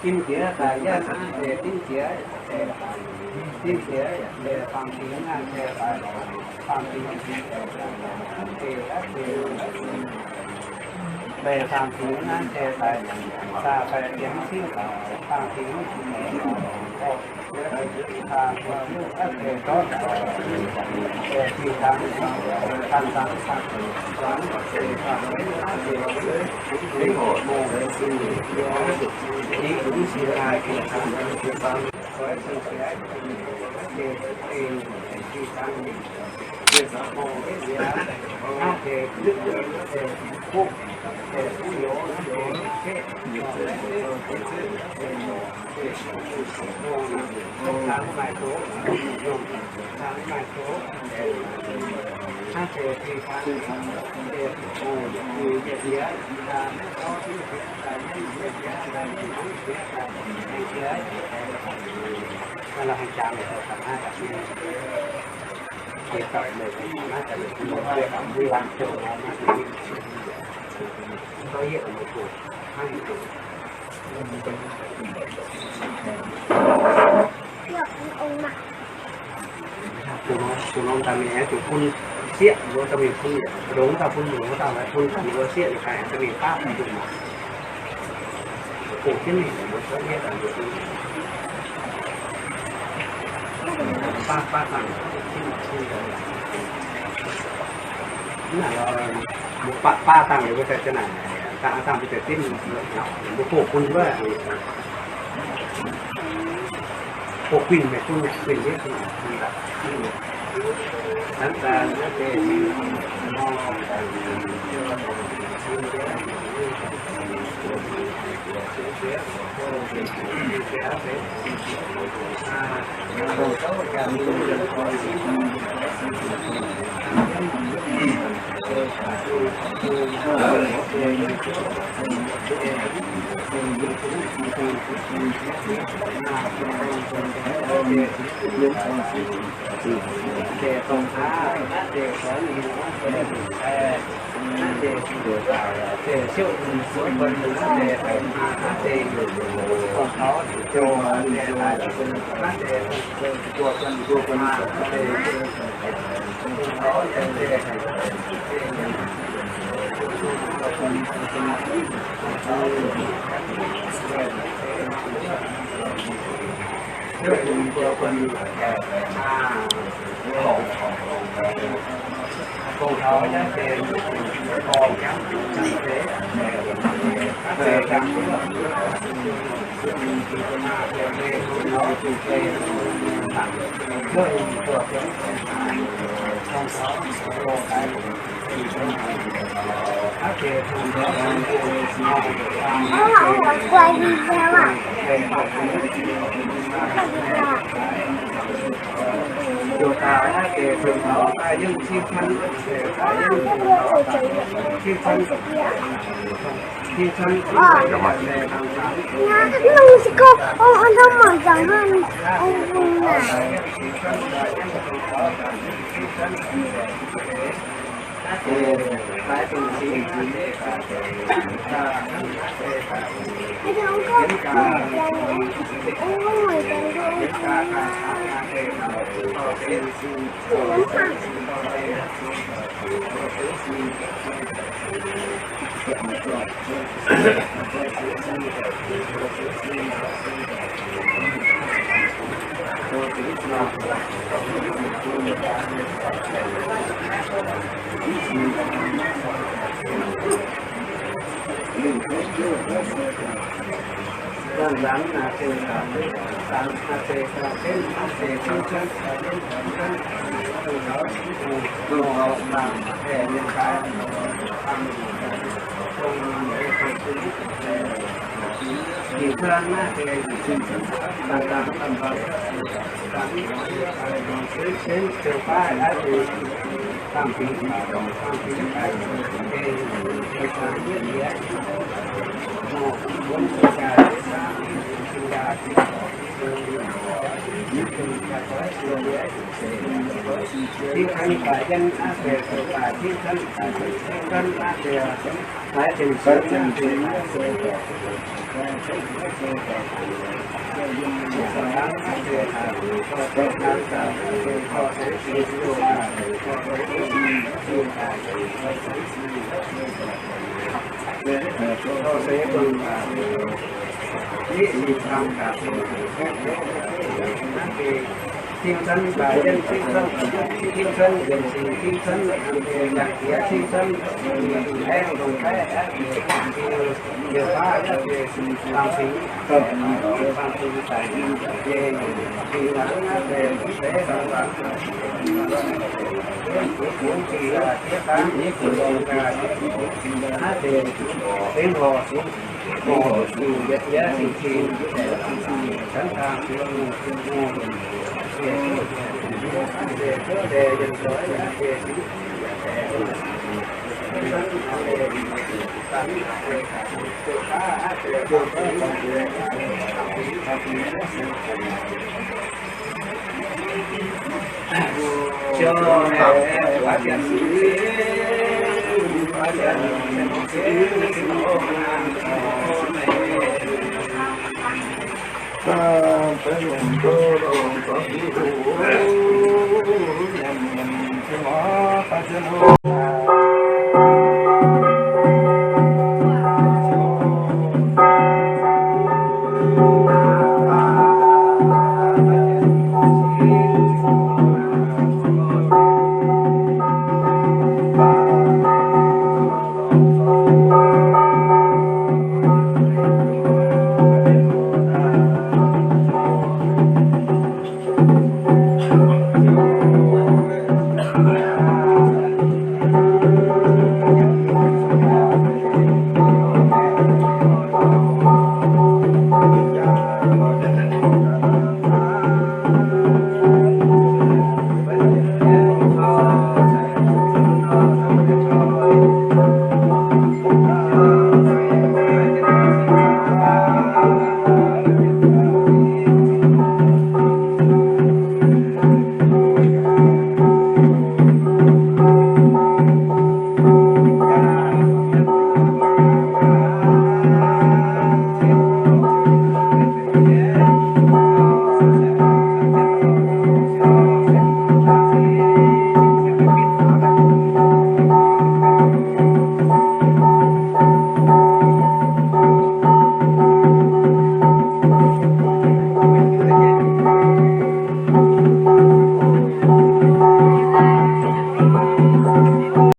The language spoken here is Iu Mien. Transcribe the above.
Kim Jiex daaih yaac se Kim Jiex, Kim Jiex se Faam Tingx naaiv se daaih, Faam Tingx, Faam Tingx naaiv se daaih, Zaah Baeqc Ziangx Singv, Faam Tingx, Zuqc norm daaih mingh aengx zuqc bun sieqv, mbuo dorh mingh bun yietc longx daaih bun muoz daaih, bun daaih mbuo sieqv yietc daaih aengx dorh mingh baav bun maah. Bun jienv mingh mbuo cuotv yietv daaih mbuo bun. Baav baav dangh, mbuo baav baav dangh liuz mbuo daaih za'naaic, dangh dangh mbuo daaih zipv, mbuo hoqc bun wuov. Hoqc guinh meih bun yaac guinh jienv. Quay video à?